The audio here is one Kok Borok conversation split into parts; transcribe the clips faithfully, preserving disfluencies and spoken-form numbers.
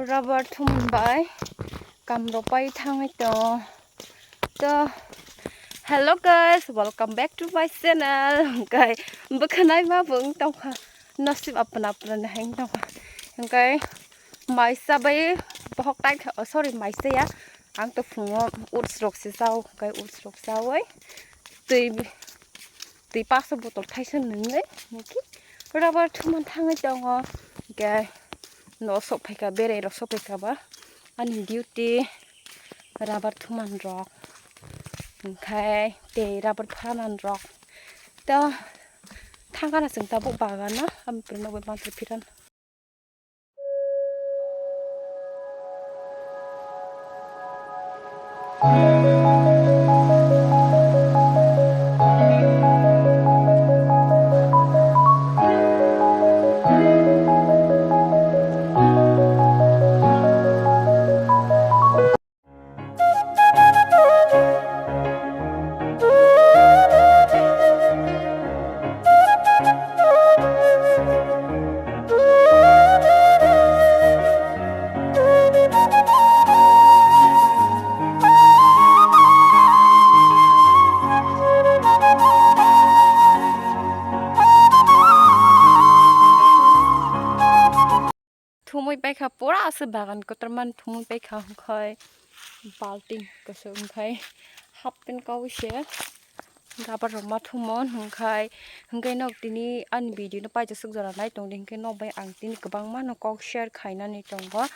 Rubber thuman bai kam rok pai thangwi tongo. To, hello guys, welcome back to my channel. Hwnkhe bwkhanai ma bo wng tongkha, nasib apna apna ni hai wng tongkha. Hwnkhe maisa bai bohok tai kha, oh, sorry, maisa ya. Ang to phungo oats rok se chao, hwnkhe oats rok chawi twi, twi paso botol thaisa nungwi, hwnkhe rubber thuman thangwi tongo. Hwnkhe no sok phaikha, berai rok sok phaikha ba ani duty. Rubber thuman rok, hwnkhe tei rubber phanan rok. To thangkha na chwng tabuk bagano, ampri no bai mantri phiran. Thumui paikha, pura aswk bagan kotorma thumui paikha, hwnkhe balting kwchwk, hwnkhe half pant kaui se rubber rok ma thumo, hwnkhe, hwnkhe nok tini ani video no paisa swk jora nai tongdi, hwnkhe nok bai ang tini kwbangma no kok share khainani tongo,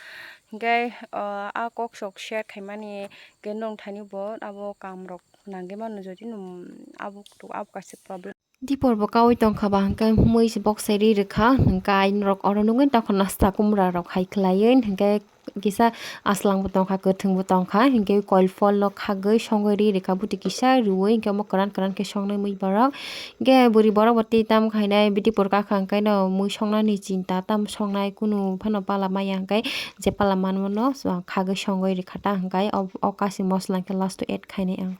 hwnkhe, ah, a kok sok share khaimani hwnkhe nwng thani bo abo kam rok nangwi mano, jodi nwng abo, abo kaisa problem. Dipor bo kaui tongkha ba hwnkhe mui se bok sai ri rwkha, hwnkhe ai norok oro nugwi tongkha nasta kumra rok hai khwlaiwi, hwnkhe kisa aslang bo tongkha, kwthwng bo tongkha, hwnkhe koil phol no khagwi songwi ri rwkha, bwtwi kisa riui, hwnkhe omo kwran kwran khe songnai mui borok, hwnkhe bwrwi borok bo twi tam khainai, dipor kakha hwnkhe no mui songnani chinta, tam songnai kunu phano pala maya, hwnkhe je pala manmano khagwi songwi rwkha ta, hwnkhe o, o kasing mosla hwnkhe last o add khainai ang.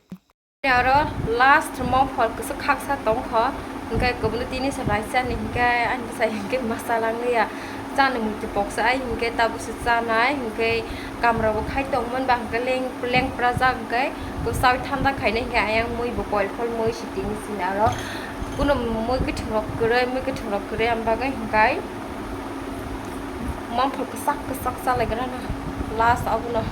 Aro last mom phol kwchwk khaksa tongkho, hwnkhe kubuni tini se bai chani, hwnkhe ani bwsai hwnkhe ma chalangya, chani muitu poksa ai hwnkhe tabuk se chanai, hwnkhe kamra bo khai tongmani ba hwnkhe leng, leng prajak hwnkhe kwchai thanda khainai hwnkhe ayang mui bo koil phol mui se tini sini aro kunu mui kwthwng rok kwrwi, mui kwthwng rok kwrwi ani bagwi hwnkhe mom phol kwchak kwchak chalaigrana last abono.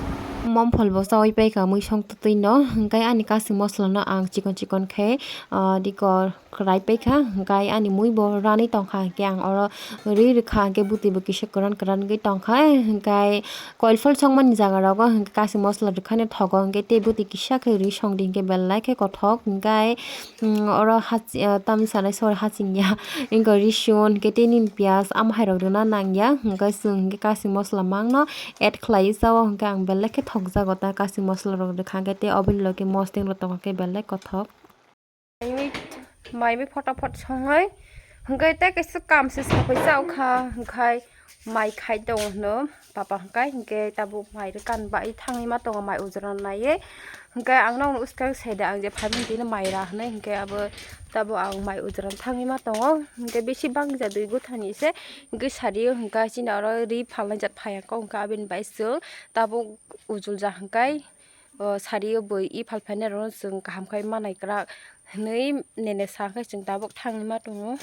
Mom phol bo chaui paikha mui song twtwi no, hwnkhe ani kasing mosla no ang chikon chikon khe, ah, dikor khwrai paikha, hwnkhe ani mui bo ranwi tongkha, hwnkhe ang oro ri rwkha, hwnkhe bwtwi bo kisa kwran kwran wngwi tongkha, hwnkhe koil phol songmani jaga rogo hwnkhe kasing mosla rwkhani thogo, hwnkhe tei bwtwi kisa khe ri songdi, hwnkhe belai khe kothok, hwnkhe Hmm, oro hachi-, ah, tamni sanai sor hachingya. Wngkha risun, hwnkhe tei nini piyaj, amhairok rwna nangya. Hwnkhe chwng hwnkhe kasing mosla mangno add khlaiwi chao, hwnkhe ang belai khe thokjago ta kasing mosla rok rwkha, hwnkhe tei oboni logi mosdeng rok tongo, hwnkhe belai kothok. Mai bai phota phot songwi, hwnkhe tei kaisa kam se sapai chao kha, hwnkhe mai khai tongo hwno papa hwnkhe, hwnkhe tabuk mai rwkan bai thangwi ma tongo mai ujra naiwi. Hwnkhe ang nokno uskang saida ang je phaimani tini mai ra hwnwi, hwnkhe abo tabuk ang mai ujra thangwi ma tongo. Hwnkhe bisi bangja dui guthani se hwnkhe sari o hwnkhe chini oro ri phalnai jat phaiya kok, hwnkhe aboni bai chwng tabuk ujulja hwnkhe, o, sari o bui i phal phainai rokno chwng kaham khai manai kwrak hwnwi nene sa khe chwng tabuk thangwi ma tongo.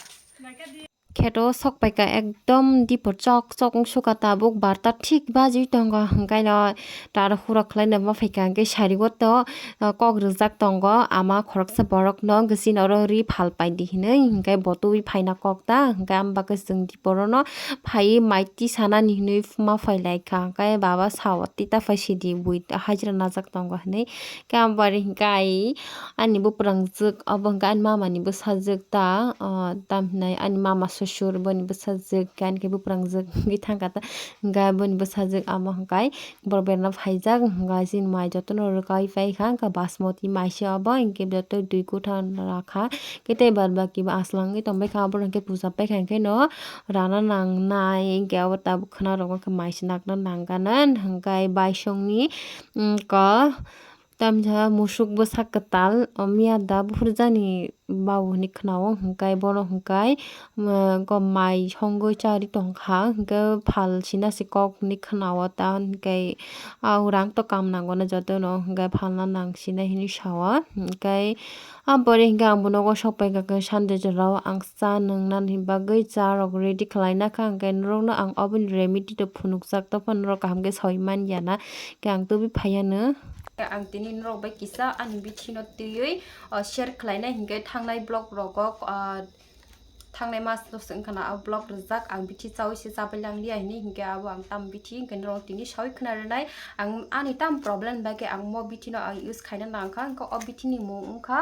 Kheto sok paikha ekdom dipor chok chok wng sukha tabuk barta thik bajwi tongo, hwnkhe no taro hura khlaina ma phaikha hwnkhe sari o to, ah, kok rijak tongo ama khoroksa borok no hwnkhe chini oro ri phal paidi hinwi hwnkhe bo twi phaina kok ta hwnkhe am bagwi chwng dipor o no phaiwi mai tisanani hinwi ma phai lai kha hwnkhe baba sao tita phai sidi bui hajra najak tongo hinwi. Khe ang bari hwnkhe ai ani bwprangjwk, obo hwnkhe ani mama ni bwsajwk ta, ah, tam hinai ani mama susur boni bwsajwk, hwnkhe ani khe bwprangjwk wngwi thangkha ta, hwnkhe boni bwsajwk amo hwnkhe borok berana phaijak, hwnkhe chini mai jotono rwkai paikha, hwnkhe basmati mai se obo, hwnkhe joto dui kutha rakha, khe tei bad baki bo aswk wngwi tongbaikha, oborok hwnkhe puja paikha, hwnkhe no rana nangnai, hwnkhe obo tabuk khwna rok wngkha mai se nakna nangkha na, hwnkhe baisongni, mm, ko. Tamsa musuk bwsa kwtal, o miya da buphurjani bau hinwi khwnao, hwnkhe bono hwnkhe, um, go mai songwi charwi tongkha, hwnkhe phal sina se kok hinwi khwnao ta, hwnkhe, ah, rang to kam nango na jotono, hwnkhe phalna nang sina hinwi sao, hwnkhe, ah, pore hwnkhe ang bo nogo sok paikha khe Sunday jorao ang cha nwngnani bagwi cha rok ready khlaina kha, hwnkhe norokno ang oboni remedy to phunukjak, tophano norok kaham khe saui man ya na, khe ang tubui phai ya no. Ang tini norok bai kisa ani bithi no twiwi, o, share khlainai hinkhe thangnai vlog rogo, o, thangnai mas no se wngkha na o vlog rijak ang bithi chaui se chabai lang liya hini hinkhe abo ang tam bithi hinkhe norok tini saui khna rwnai ang ani tam problem bai khe ang mo bithi no ang use khaina nang kha hinkhe o bithi ni mung wngkha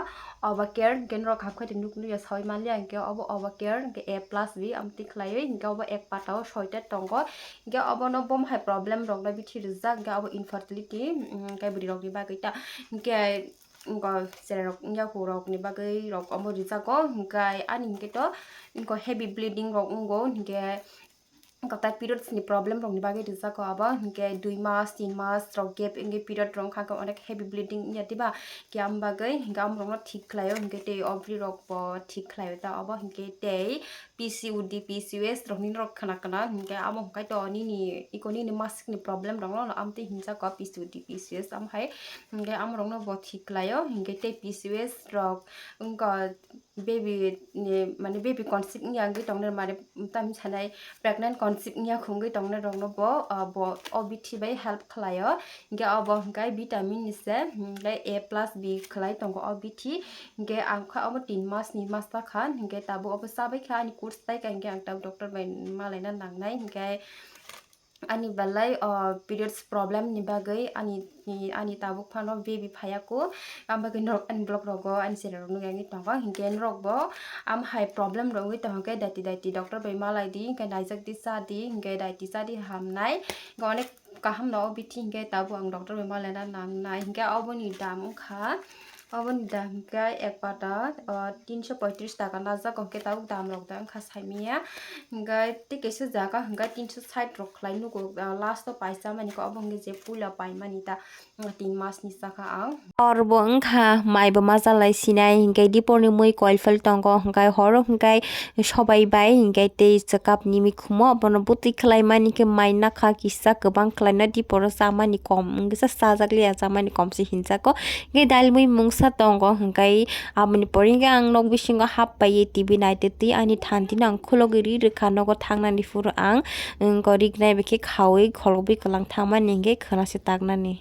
Ova Care hinkhe norok hap khai de nuk nuya saui man liya hinkhe obo Ova Care hinkhe A plus B amtwi khlaiwi hinkhe obo ek pata o soita tongo. Hinkhe obono bomo hai problem rokno bithi rijak, hinkhe obo infertility, mm, hinkhe bwrwi rokni bagwi ta, hinkhe wngkha cherai rok wngya huk rokni bagwi rok omo rijago, hinkhe ani hinkhe to wngkha heavy bleeding rok wngo, hinkhe wngkha tai periods ni problem rokni bagwi rijago obo, hinkhe dui mas, tin mas rok gap wngwi period rok wngkha, hinkhe onek heavy bleeding wngya diba, khe am bagwi hinkhe am rokno thik khlaio, hinkhe tei ovary rok bo thik khlaio ta obo, hinkhe tei P C O D, P C O S rokni norok khna khna, hinkhe amo hwnkhe to nini iko nini masikni problem rokno amtwi hinjak o P C O D, P C O S, am hai hinkhe amorokno bo thik khlaio, hinkhe tei P C O S rok wngkha baby ni, mane baby conceive wngya wngwi tongnai, mane tamni sanai pregnant conceive wngya khungwi tongnai rokno bo, ah, bo o bithi bai help khlaio, hinkhe obo hinkhe vitamin ni se, hinkhe A plus B khlai tongo o bithi. Hinkhe ang kha omo tin mas ni mas ta kha, hinkhe tabuk obo chabai kha ani course tai kha, hinkhe ang tabuk doctor bai malaina nangnai, hinkhe ani belai, o, periods problem ni bagwi ani, ani tabuk phano baby phaiya kho, am bagwi norok ani vlog rogo ani channel rok nugwi tongo, hinkhe norok bo am hai problem rok wngwi tongkhe daiti daiti doctor bai malai di, hinkhe naijak di cha di, hinkhe daiti cha di hamnai, hinkhe onek kaham no o bithi hinkhe tabuk ang doctor bai malaina nangnai, hinkhe oboni dam wngkha. Oboni dam hinkhe ek pata, ah, tinso poitris taka najak, hinkhe tabuk dam rok da wngkha saimanya. Hinkhe tei kaisa jaga hinkhe tinso sait rok khlai nugo, ah, last o paisa mani khe obo hinkhe je puila paimani ta, ah, tin mas ni chakha ang. Hor bo wngkha mai bo majalai sinai hinkhe dipor ni mui koil phel tongo hinkhe horo hinkhe sobai bai hinkhe tei chwkap ni mikhumo bono bwtwi khlai mani khe mai nakha kisa kwbang khlai no dipor o chamani kom wngkhe chajak liya chamani kom se hinjak o. Hinkhe dalimui mungsa tongo, hinkhe aboni pore hinkhe ang nok bisingo hap paiwi T V naitwi twi ani thanti no ang khulogwi ri rwkha, nogo thangnani phuru ang, um, gorik nai bai khe khaui kholobwi kwlang thangmani hinkhe khwna se taknani.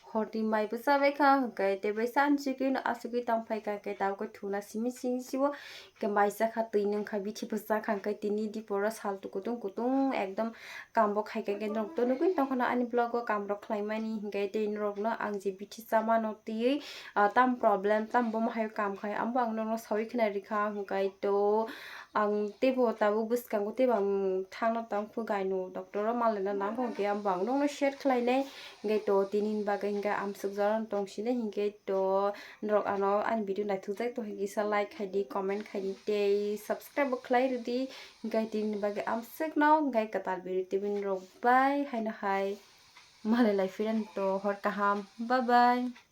Horti mai bwsa bai kha, hinkhe tei bai sansi khe asugwi tang phai kha, hinkhe tabuk khe thuna simi simi sio. Hinkhe mai chakha, twi nungkha, bithi bwsa kha, hinkhe tini diporo sal kutung kutung ekdom kam bo khaikha, hinkhe norok to nugwi tongkha na ani vlog o kam rok khlaimani, hinkhe tei norok no ang je bithi chamano twiwi, ah, tam problem, tam bomo hai kam khai, amo ang norok no saui khna rikha, hinkhe to ang teibo tabuk bwskango teibo ang thangna tongkhu gaino doctor o malaina nangkha, hinkhe amo ang norok no share khlainai, hinkhe to tini ni bagwi hinkhe amsuk jora no tongsinai, hinkhe to norok ano ani video naithokjak tongkha kisa like khai di, comment khai di tei subscribe bo khlai rwdi. Hinkhe tini bagwi amswkno hinkhe kwtal video tubui norok bai haino hai malai lai phirani to hor kaham. Bye bye.